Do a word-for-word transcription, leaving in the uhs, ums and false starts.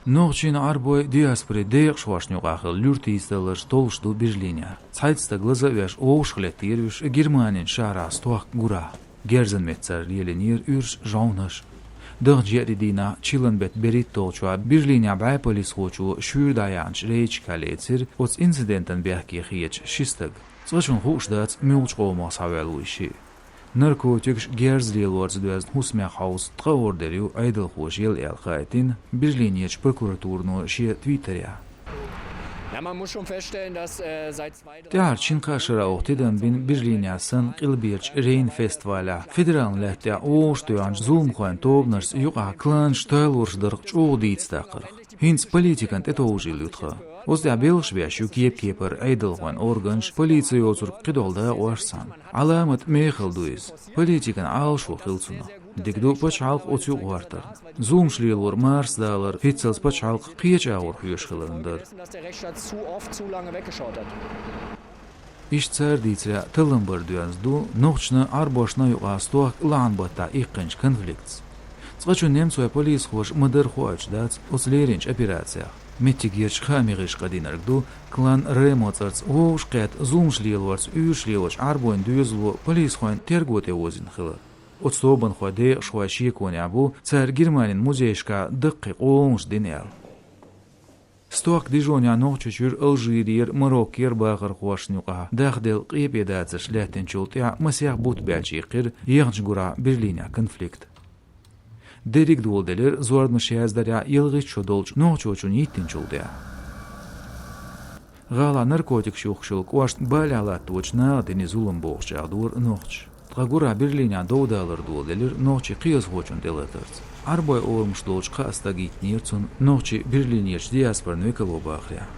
Нохчийн, Ӏарбойн, диаспорин декъашхошна юкъахь хилла луьра тийсадаларш толлуш ду Берлине. Цхьайтта стаг лаза а веш, вовшахлеттера уьш Германин шахьарахь стохка гурахь. Герзан меттаца лелийнера уьраш, жовнаш. Даханчу еарин дийнахь, чиллан беттан берхӀитталгӀачохь, Берлинехь бӀе полисхочо шуьйра дӀаяьхьначу рейдехь лецира оцу инцидентан бехке хеташ ши стаг. Цкъачунна хууш дац, муьлхачу къомах схьаваьлла ву и шиъ. Наркотикаш, герз лелорца доьзна хӀусамех хьовса, ткъа ордер ю Ӏедалхоша елла аьлла хаийтина Берлинерчу прокуратуро шен твиттерехь. Ja, man muss schon feststellen, dass, äh, seit zwei, drei Jahren ТӀаьххьарчу шина-кхаа шарахь оха тидам бина Берлинехь санна къилберачу Рейн-фестивалехь федералан лаьтта тӀехь вовшахтоьхначу зуламхойн тобанашца юкъахь кланаш талораш дарх чӀогӀа дийца даккхарх. ХӀинца политикана тӀетовжийла ю тхан. Оцу тӀехь белхаш беш ю кеп-кепара Ӏедалхойн органаш, полици йоцург кхидолу дакъош санна. Ӏаламат мехала ду иза. Политикан Ӏалашо хилла цунах. Дика ду пачхьалкх оцу юкъа гӀортарна. Зуламаш лелоран марсадалар, хӀинццалц пачхьалкх кхечу агӀор хьоьжуш хиларна дара. Dass der Rechtsstaat zu oft, zu lange weggeschaut hat. Иштта цара дийцарехь, таллам бар доьзна ду нохчашна, Ӏарбошна юкъахь стохка лахьанан баттахь иккхинчу конфликтца. Цкъачунна немцойн полисхоша ма-дарра хоуьйтуш дац оцу леринчу операцех. Меттигерчу хаамийн гӀирсаша кхайкхинарг ду клан Ремо цӀарца вовшахкхетта зуламаш лелорца уьйраш лелочу Ӏарбойн доьзало полисхойн терго тӀе вовзийна хилар. Оцу тобанхойн декъашхойн шеконехь бу, цара Германин музейшкахь даккхий къолламаш дина аьлла. Стохка Дижонехь, Нохчийчуьра, Алжирера, Мароккера бахархошна юкъахь дахделла къепедацарш лаьттинчул тӀаьхьа масех бутт баьлча иккхира ехначу гурахь Берлинехь конфликт. Дерриг а доладелира зорбанаш яздарехь ялхитта шо долчу нохчочунна йиттинчул тӀаьхьа. ГӀалахь наркотикаш юхкуш йолу кӀошт балехь латточу наха дина зулам бохучу чӀагӀдора нохчаша. Ткъа гурахь Берлинехь дов-далар доладелира нохчийн кхиазхочунна тӀелатарца. Ӏарбойн орамаш долчу кхаа стага йиттинера цунна нохчийн Берлинерчу диаспоран векало бахарехь.